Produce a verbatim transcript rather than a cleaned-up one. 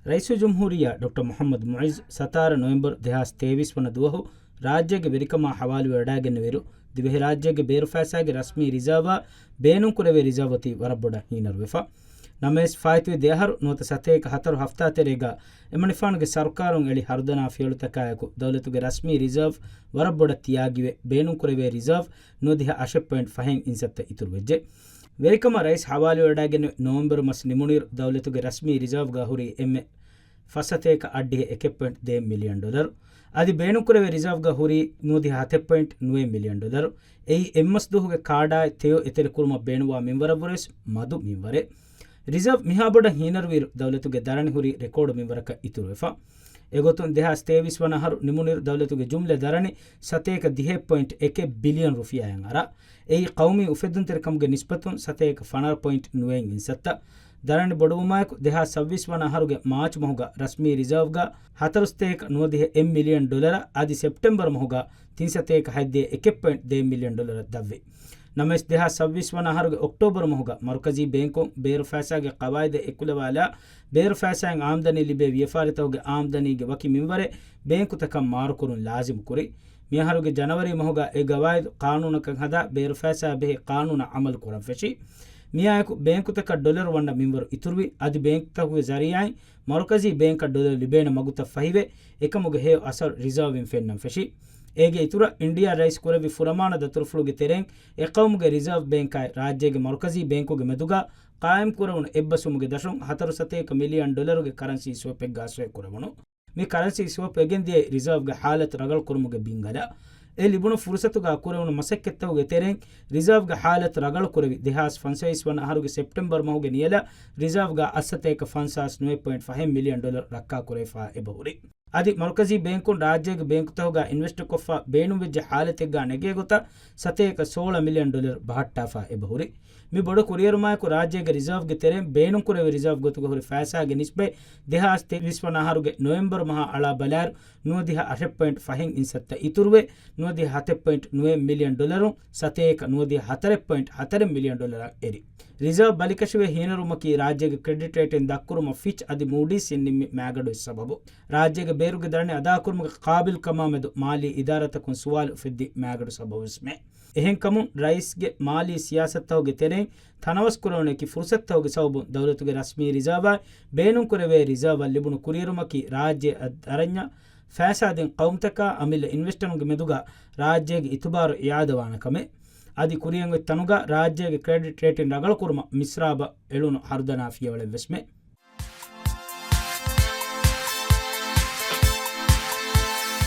ރައީސުލްޖުމްހޫރިއްޔާ ޑޮކްޓަރ މުޙައްމަދު މުޢިއްޒު ސަތާރަ ނޮވެމްބަރު ދެހާސް ތޭވީސް ވަނަ ދުވަހު ރާއްޖޭގެ ވެރިކަމާ ޙަވާލުވެވަޑައިގެންނެވިއިރު، ދިވެހިރާއްޖޭގެ ބޭރުފައިސާގެ ރަސްމީ ރިޒާވާ ބޭނުންކުރެވޭ ރިޒާވް އޮތީ ވަރަށް ބޮޑަށް ހީނަރުވެފަ. ނަމަވެސް، ފާއިތުވި ދެ އަހަރު ނުވަތަ ސަތޭކަ ހަތަރު ހަފްތާ ތެރޭގަ އެމަނިފާނުގެ ސަރުކާރުން އެޅި ހަރުދަނާ ފިޔަވަޅުތަކާއެކު، ދައުލަތުގެ ރަސްމީ ރިޒާވް ވަރަށް ބޮޑަށް ތިޔާގިވެ، ބޭނުންކުރެވޭ ރިޒާވް ނުވަދިހަ އަށެއް ޕޮއިންޓް ފަހެއް އިންސައްތަ އިތުރުވެއްޖެ. ވެރިކަމަށް ރައީސް ޙަވާލުވެވަޑައިގެން ނޮވެމްބަރު މަސް ނިމުނުއިރު، ދައުލަތުގެ ރަސްމީ ރިޒާވްގަ ހުރީ އެންމެ ފަސް ސަތޭކަ އަށްޑިހަ އެކެއް ޕޮއިންޓް ދޭއް މިލިއަން ޑޮލަރު. އަދި ބޭނުންކުރެވޭ ރިޒާވްގަ ހުރީ ނުވަދިހަ ހަތެއް ޕޮއިންޓް ނުވައެއް މިލިއަން ޑޮލަރު. އެއީ އެއްމަސްދުވަހުގެ ކާޑާއި ތެޔޮ އެތެރެކުރުމަށް ބޭނުންވާ މިންވަރަށްވުރެވެސް މަދު މިންވަރެއް. ރިޒާވް މިހާބޮޑަށް ހީނަރުވިއިރު، ދައުލަތުގެ ދަރަނި ހުރީ ރެކޯޑު މިންވަރަކަށް އިތުރުވެފަ. އެގޮތުން، ދެހާސް ތޭވީސް ވަނަ އަހަރު ނިމުނުއިރު، ދައުލަތުގެ ޖުމްލަ ދަރަނި ސަތޭކަ ދިހައެއް ޕޮއިންޓް އެކެއް ބިލިއަން ރުފިޔާއަށް އަރާ. އެއީ ޤައުމީ އުފެއްދުންތެރިކަމުގެ ނިސްބަތުން ސަތޭކަ ފަނަރަ ޕޮއިންޓް ނުވައެއް އިންސައްތަ. ދަރަނި ބޮޑުވުމާއެކު، ދެހާސް ސައްބީސް ވަނަ އަހަރުގެ މާޗް މަހުގަ ރަސްމީ ރިޒާވްގަ ހަތަރު ސަތޭކަ ނުވަދިހަ އެއް މިލިއަން ޑޮލަރ އަދި ސެޕްޓެމްބަރު މަހުގަ ތިން ސަތޭކަ ހަތްދިހަ އެކެއް ޕޮއިންޓް ދޭއް މިލިއަން ޑޮލަރ ދަށްވި. ނަމަވެސް، ދެހާސް ސައްބީސް ވަނަ އަހަރުގެ އޮކްޓޯބަރު މަހުގަ މަރުކަޒީ ބޭންކުން ބޭރު ފައިސާގެ ޤަވާއިދަށް އެކުލަވާލާ، ބޭރު ފައިސާއިން އާމްދަނީ ލިބޭ ވިޔަފާރިތަކުގެ އާމްދަނީގެ ވަކި މިންވަރެއް ބޭންކުތަކަށް މާރުކުރުން ލާޒިމު ކުރި. މިއަހަރުގެ ޖަނަވަރީ މަހުގަ އެ ގަވާއިދު ޤާނޫނަކަށް ހަދާ، ބޭރު ފައިސާއާ ބެހޭ ޤާނޫނަށް ޢަމަލު ކުރަން ފެށި. މިއާއެކު ބޭންކުތަކަށް ޑޮލަރު ވަންނަ މިންވަރު އިތުރުވި، އަދި ބޭންކުތަކުގެ ޒަރީޢާއިން މަރުކަޒީ ބޭންކަށް ޑޮލަރު ލިބޭނެ މަގުތައް ފަހިވެ، އެކަމުގެ ހެޔޮ އަސަރު ރިޒާވްއިން ފެންނަން ފެށި. އޭގެ އިތުރަށް، އިންޑިއާ ރައީސް ކުރެއްވި ފުރަމާނަ ދަތުރުފުޅުގެ ތެރެއިން އެ ޤައުމުގެ ރިޒާވް ބޭންކާއި ރާއްޖޭގެ މަރުކަޒީ ބޭންކުގެ މެދުގަ ޤާއިމް ކުރެވުނު އެއްބަސްވުމުގެ ދަށުން ހަތަރު ސަތޭކަ މިލިއަން ޑޮލަރުގެ ކަރަންސީ ސްވެޕެއްގަ ސޮއި ކުރެވުނު. މި ކަރަންސީ ސްވެޕް ވެގެން ދިޔައީ ރިޒާވްގެ ޙާލަތު ރަގަޅުކުރުމުގެ ބިންގަލަށް. އެ ލިބުނު ފުރުސަތުގަ ކުރެވުނު މަސައްކަތްތަކުގެ ތެރެއިން ރިޒާވްގެ ޙާލަތު ރަގަޅުކުރެވި، ދެހާސް ފަންސަވީސް ވަނަ އަހަރުގެ ސެޕްޓެމްބަރު މަހުގެ ނިޔަލަށް ރިޒާވްގަ އަށް ސަތޭކަ ފަންސާސް ނުވައެއް ޕޮއިންޓް ފަހެއް މިލިއަން ޑޮލަރު ރައްކާކުރެވިފަ އެބަހުރި. އަދި މަރުކަޒީ ބޭންކުން ރާއްޖޭގެ ބޭންކުތަކުގަ އިންވެސްޓްކޮށްފަ ބޭނުންވެއްޖެ ޙާލަތެއްގަ ނެގޭ ގޮތަށް ސަތޭކަ ސޯޅަ މިލިއަން ޑޮލަރު ބަހައްޓާފަ އެބަހުރި. މި ބޮޑު ކުރިއެރުމާއެކު، ރާއްޖޭގެ ރިޒާވްގެ ތެރެއިން ބޭނުންކުރެވޭ ރިޒާވް ގޮތުގަ ހުރި ފައިސާގެ ނިސްބަތް ދެހާސް ތޭވީސް ވަނަ އަހަރުގެ ނޮވެމްބަރު މަހާ އަޅާ ބަލާއިރު، ނުވަދިހަ އަށެއް ޕޮއިންޓް ފަހެއް އިންސައްތަ އިތުރުވެ، ނުވަދިހަ ހަތެއް ޕޮއިންޓް ނުވައެއް މިލިއަން ޑޮލަރުން ސަތޭކަ ނުވަދިހަ ހަތަރެއް ޕޮއިންޓް ހަތަރެއް މިލިއަން ޑޮލަރަށް އެރި. ރިޒާވް ބަލިކަށިވެ ހީނަރުމަކީ، ރާއްޖޭގެ ކްރެޑިޓް ރޭޓިން ދަށްކުރުމަށް ފިޗް އަދި މޫޑީސްއިން ނިންމި މާގަނޑު އެއް ސަބަބު. ރާއްޖޭގެ ބޭރުގެ ދަރަނި އަދާކުރުމުގެ ޤާބިލްކަމާ މެދު މާލީ އިދާރާތަކުން ސުވާލު އުފެއްދި މާގަނޑު ސަބަބުވެސްމެ. އެހެންކަމުން، ރައީސްގެ މާލީ ސިޔާސަތުތަކުގެ ތެރެއިން ތަނަވަސްކުރެވުނު އެކި ފުރުސަތުތަކުގެ ސަބަބުން ދައުލަތުގެ ރަސްމީ ރިޒާވާއި ބޭނުންކުރެވޭ ރިޒާވަށް ލިބުނު ކުރިއެރުމަކީ ރާއްޖެ އަށް ދަރަންޏަށް ފައިސާދިން ޤައުމުތަކާ އަމިއްލަ އިންވެސްޓަރުންގެ މެދުގަ ރާއްޖޭގެ އިތުބާރު އިއާދަވާނެ ކަމެއް. އަދި ކުރިއަށް އޮތް ތަނުގަ ރާއްޖޭގެ ކްރެޑިޓް ރޭޓިން ރަގަޅުކުރުމަށް މިސްރާބަށް އެޅުނު ހަރުދަނާ ފިޔަވަޅެއްވެސްމެ.